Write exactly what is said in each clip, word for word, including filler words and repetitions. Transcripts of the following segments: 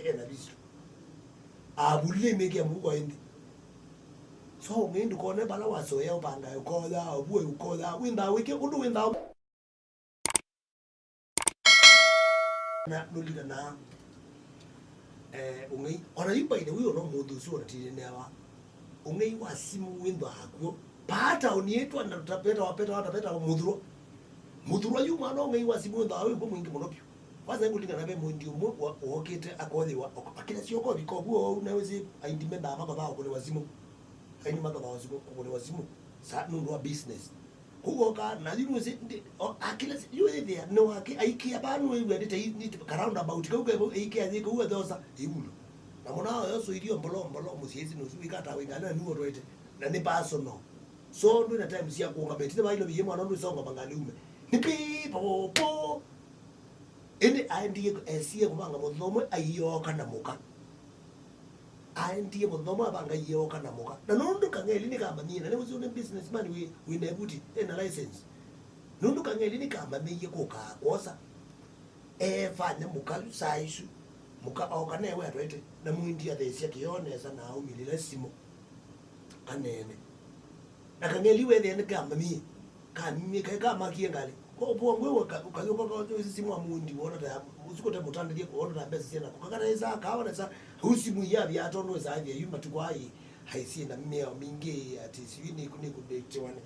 ena visu. Avulile mĩkĩa mũuko ĩndĩ. So, ũng'ei ndũkone vala wasoea ũvanga ũkoya, ũvue ũkoya, wĩnthaa wĩke ũndũ wĩnthaa na nũlikanaa, eh, ũng'ei. Ona yu by the way, ona mũndũ ũsu ona tĩneneawa. Ũng'ei wa simũ wĩnthaa kw'o. Paa taoni ĩtũ, na tapeta, wapeta, watapeta, mũthurwa. Mũthurwa yu mwana ũng'ei wa simũ wĩnthaa wĩ kw'o mwingĩ mũno vyũ. Kwanza, nĩkũlingana ve mwendi ũmwe wa-, wokĩte akothĩwa, ak-, akĩla syoko viko vuo, na wĩsĩ aindi mendaa makothaa kũkũnĩwa simũ. Aindi makothaa simũ, kũkũnĩwa simũ. Sa, nũndũ wa business. Kũu oka, na yu nĩwĩsĩ, ndi-, o-, akĩla si-, yu ĩthĩa, nĩ wake, aikĩa vaa nĩwĩw'a, nĩ ta i-, nĩ ta ka roundabout, kau kevau, aikĩa yĩ kau, ethosa, ĩvulo. Na mũna oyo sũirio mbolo, mbolo, mũsyĩsi nũsu, wĩkata wĩngana, nĩwotwete. Na nĩ personal. So, ndwĩ na time sya kũũngama ĩtina va ilo viĩ mwana ũndũ ĩsonga mangali ume. Nĩ pĩ, po, po. Ĩndĩ aendie, esie kũvanga mũthenya ũmwe, aiooka na mũka. Aendie mũthenya ũmwe, avanga aiooka na mũka. Na nũndũ Kang'eli nĩkamanyie, na nĩwĩsĩ nĩ businessman wĩ, wĩ na ĩvuti, ena license. Nũndũ Kang'eli nĩkamanyie kũkaa kwosa. Eefanya mũka saa isu. Mũka ooka newe atwaĩte, na mwindi atheesya kĩoo nesa na aumĩlĩla simũ. Aneene. Na Kang'eli wethĩa nĩkamamie. Kamie, kaĩ kamakie ngalĩ. Kwa ũvũa ngwĩ ũka-, ũkayũka kwa ũsi simũ wa mwindi, wona ta ya, ũsu kũte mũtandĩthye, wona ta mbesa syena. Kũkakana ĩsa, kawa nesa, au simũ iyavya tondũ ĩsa athia yu matukũ ai, aisye na mĩao mingĩ, ati sijui nĩ, nĩ kũdetiwa nĩ.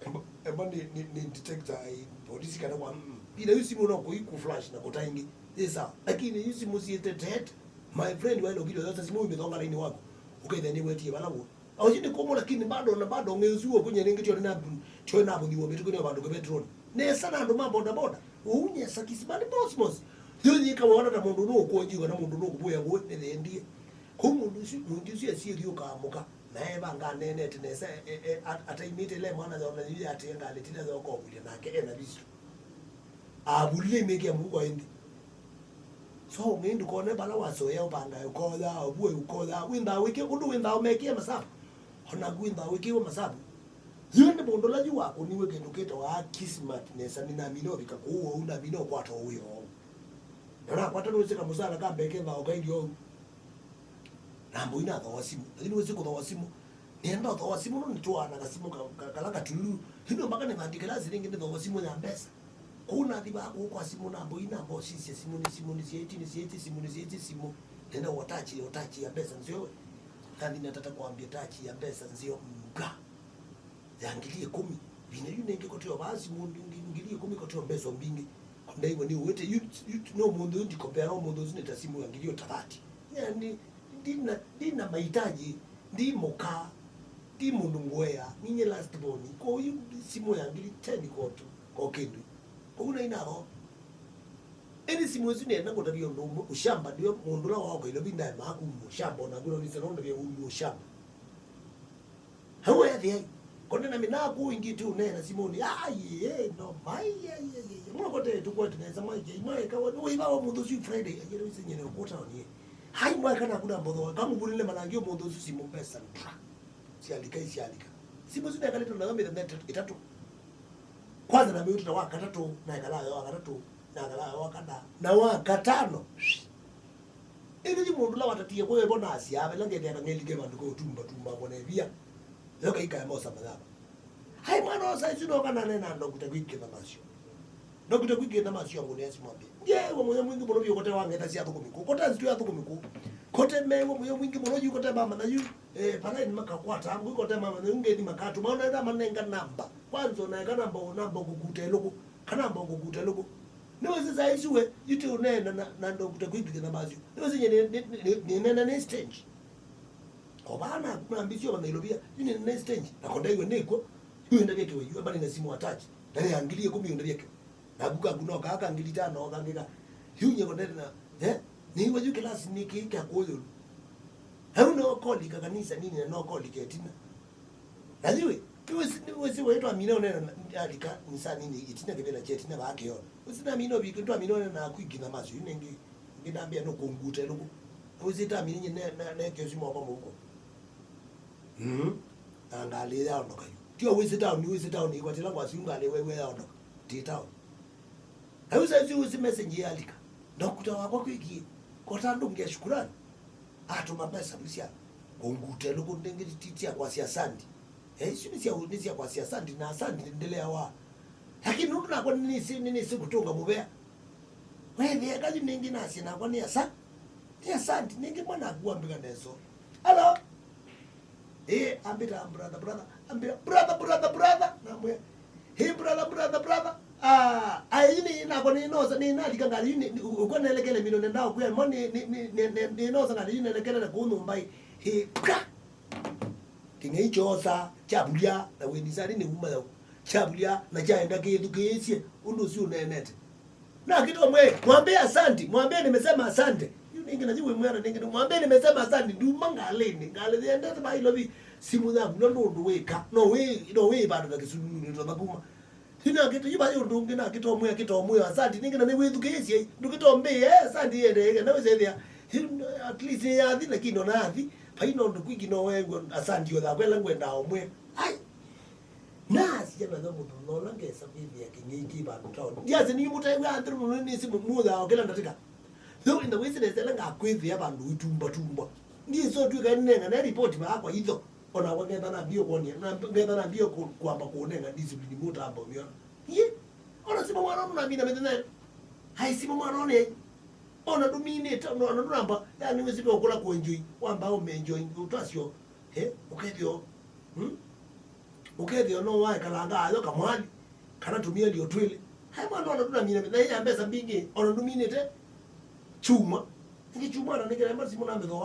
Emba, emba nĩ, nĩ, nĩ detector, ai, polisi kana kwa, mm. Ila yu simũ no kũi kũ flash na kũta ingĩ. Ĩ sawa. Lakini yu simũ siete tet. My friend, waile ũkilio yosa simũ imethonga laini waku. Ũkaitha nĩ wetie vala wo. Au sindi komo, lakini bado na bado ng'e usu wo kunye ringi tio na, tio na buni wo bitu kunye bandu ke petrol. Nesa na andu ma boda boda. Unye sakisi bali boss boss. Yo yika wona ta mundu no konji kana mundu no kubuya wo ne endie. Ko mundu usu, mundu usu asiye dio kamuka. Na eba nga nene tinesa, e, e, at-, ataimite le mwana yona yu ati ngalĩ tile yo ko wile nake ena bisu. Avulile mĩkĩa mũuko ĩndĩ. So, ũng'ei ndũkone vala wasoea ũvanga ũkoya, ũvue ũkoya, wĩnthaa wĩke ũndũ wĩnthaa ũmekĩe masavu. Onaku wĩnthaa wĩkĩwe masavu. Yu nĩ mũndũ ũla yu wakũniwe kĩndũ kĩtawa kismat nesa, nĩnamina ũvika kũu ou, ndamina ũkwata ũwĩa ou. Na nakwata nũsĩ kamũsala ka mbee kethao kailye ou. Namboi nathoa simũ. Lakini wĩsĩ kũthoa simũ. Nĩenda ũthoa simũ, no nĩtũaa na kasimũ ka-, ka-, kala katululu. Yu no mpaka nĩvandĩke lasi rĩngĩ nĩthoa simũ ya mbesa. Kũu nathi vaa kũu kwa simũ, namboi namba ũsisya simũ, nĩ simũ, nĩ syaiti, nĩ syaiti, simũ, nĩ syaiti, simũ. Nĩenda ũtachi, ũtachi ya mbesa nzeo. Nathi natata kwambia tachi ya mbesa nzeo, nga. Ya ngili ĩkũmi. Vina yu nĩngĩ koteo vaa simũ mbingĩ, ngili ĩkũmi koteo mbesa mbingĩ. Kondaiwa nĩ ũwĩte, yu, yu, no mũndũ yu ndikombea, no mũndũ ũsu nĩ ta simũ ya ngili ũtathati. Yani, ndina, ndina mahitaji, ndi mũka, ndi mũndũ ngũea, ninye last born. Kwoou yu simũ ya ngili ten kotu, ko kĩndũ. Kwoou nainatho. Ĩndĩ simũ ĩsu nĩenda kũtavia ũndũ ũmwe, ũshamba nĩwe mũndũ ũla waoka ilo vindae maku ũmwe ũshamba, ona ngũna nĩsana ũndavia ũmwe ũshamba. Hau ethĩai. Konde na minaku ingĩ ti ũneena simũnĩ. Ai, eh, no, mai, ai, ai, ai. Mwakote tukwete nesa, mai, ai, mai, kawa, nĩ wĩva wa mũndũ ũsu Friday, ai, rĩu sinyene ũkũta onie. Hai, mwa kana kuna mbotho, kamubulile manangio mũndũ ũsu simũ mbesa ndra. Sialika, sialika. Simũ sina kalito na kamera meta itatu. Kwanza na miutu wa katatu, na kala yo wa katatu, na kala yo wa kana, na wa katano. Ĩndĩ ti mũndũ ũla watatie kũyĩvona asyaa, ĩla ngethĩa kang'eli ke vandũ ka ũtumba tumba ngona ĩvia. Yo kaikaya mosa mathako. Hai mwana wa saizi no kana nena ndokita kwikitha masio. Ndokita kwikitha masio ngone ya simwambie. Ndiye wa moyo mwingi mũno biyo kote wangeta sia thukumi kũ. Kote nzitu ya thukumi kũ. Kote me wa moyo mwingi mũno yu kote mama na yu. Eh, pala ni makakwata, mbu kote mama na yu ngeni makatu. Maona ĩla manenga namba. Kwanza na kana mbo namba kukuta iluku. Kana mbo kukuta iluku. Nĩwĩsĩ saa isu we, yu ti ũneena na, na ndokita kwikitha masio. Nĩwĩsĩ nye nĩ, nĩ, nĩ, nĩ, nĩneena nĩ stage. O vaa na, na mbisio va Nairobi, yu nĩneena nĩ stage. Na kondaiwe nĩkw'o, yu enda vyekiwe, yu amba nĩ na simu attach. Na nĩ ya ngili ĩkũmi enda vyekiwe. Na kuka kuno kaka ngili tano kangika. Yu nye kondena, eh? Nĩiwe yu class nĩ kĩ kya kũyũ. Hau no kolika kanisa nini na no kolika ĩtina. Na yu, nĩwĩsĩ, nĩwĩsĩ we twamina ũneena na, alika, nisa nini, ĩtina kĩvĩla kya ĩtina vaa kĩona. Wĩsĩ namina ũvika, twamina ũneena na kwikitha masio, yu nĩngĩ, ngĩ nambĩa no kũnguta ĩluku. Wĩsĩ tamina nye ne, ne, ne kĩosi moko mũhuko. Mm. Na ngalĩ yaondoka yu. Tio wĩsĩ town, wĩsĩ town, ikwatĩla ngwasi yu ngalĩ wewe yaondoka. Ti town. Na yu saizi wĩsĩ message yalika. Ndokita wakwa kwĩkie. Kota ndũngĩ ya shukurani, atũma mbeca sya kũnguta ĩlũkũ ndĩngĩ ti sya kwasya asandi. Eh, isu nĩ sya, nĩ sya kwasya asandi, na asandi ndĩleawa. Lakini nũndũ nakwa nĩnĩsĩ, nĩnĩsĩ kũtũnga mũvea. Wethĩa kayu nĩngĩ nasye nakwa nĩ asa, nĩ asandi, nĩngĩ mwana aku wambĩka neso. Hello? Ĩĩ, ambĩta brother, brother, ambĩta brother, brother, brother, namwĩa, "Hey, brother, brother, brother." Ah, ai, ni nako ni nosa, ni nalika ngali ni, ni, ukwa nelekele mino nenda kuya mo ni, ni, ni, ni, ni, ni nosa ngali ni nelekele na kunu mbai. He, pra. King'ei chosa, chabulia, na weni sari ni uma yau. Chabulia, na chaenda kithu kiisie, undu ucio unenete. Na kitu mwe, mwambie asante, mwambie nimesema asante. Yu ningi na jiwe mwana ningi, mwambie nimesema asante, nduma ngalini, ngali ziendete ba ilo vi, simu yangu, no, no, no, weka, no, we, no, we, bado na kisulu, ni twa kuma. Sina kitu, yu ba yu ndungi na kitu mwe, kitu mwe, asante, ningi na ni withukiisie, ndu kitu mbe, eh, asante, yende, yende, na wese thia. At least ya thi, lakini ona thi, pa ino ndu kwingi no we, asante, yo, kwela ngwenda omwe. Ai. Nasya nayo mũthenya ũla ngesa kwĩthĩa kĩng'ei kĩ vandũ taoni. Ndiasĩ nĩ mũtew'a nthĩ mũno nĩsĩ mũthaa o kĩla ndatĩka. Though in the business ĩla ngakwĩthĩa vandũ itumba tumba. Ndiĩsĩ ũtw'ĩka nĩnengane ripoti makwa itho. Ona wa ngetha nambie kwonia, na ngetha nambie ku-, kwamba kũnenga discipline mũtamba ũmĩona. Yĩ. Ona sima mwana ũnũ namina mĩthenya. Hai sima mwana ũnĩ. Ona ndũminĩte, ona ndũnamba. Yani wĩsĩ ũkũla kũenjoy. Wamba ũmenjoy. Ũtasyo. He, ũkethĩo. Hmm? Ũkethĩa no waekalanga ayo kamwali, kana tũmielio twĩlĩ. Hai mwana ona ndũnamina, na ĩya mbesa mbingĩ, ona ndũminĩte kyumwa. Nĩkĩ kyumwa na nĩkĩlemba simũ na mĩthoo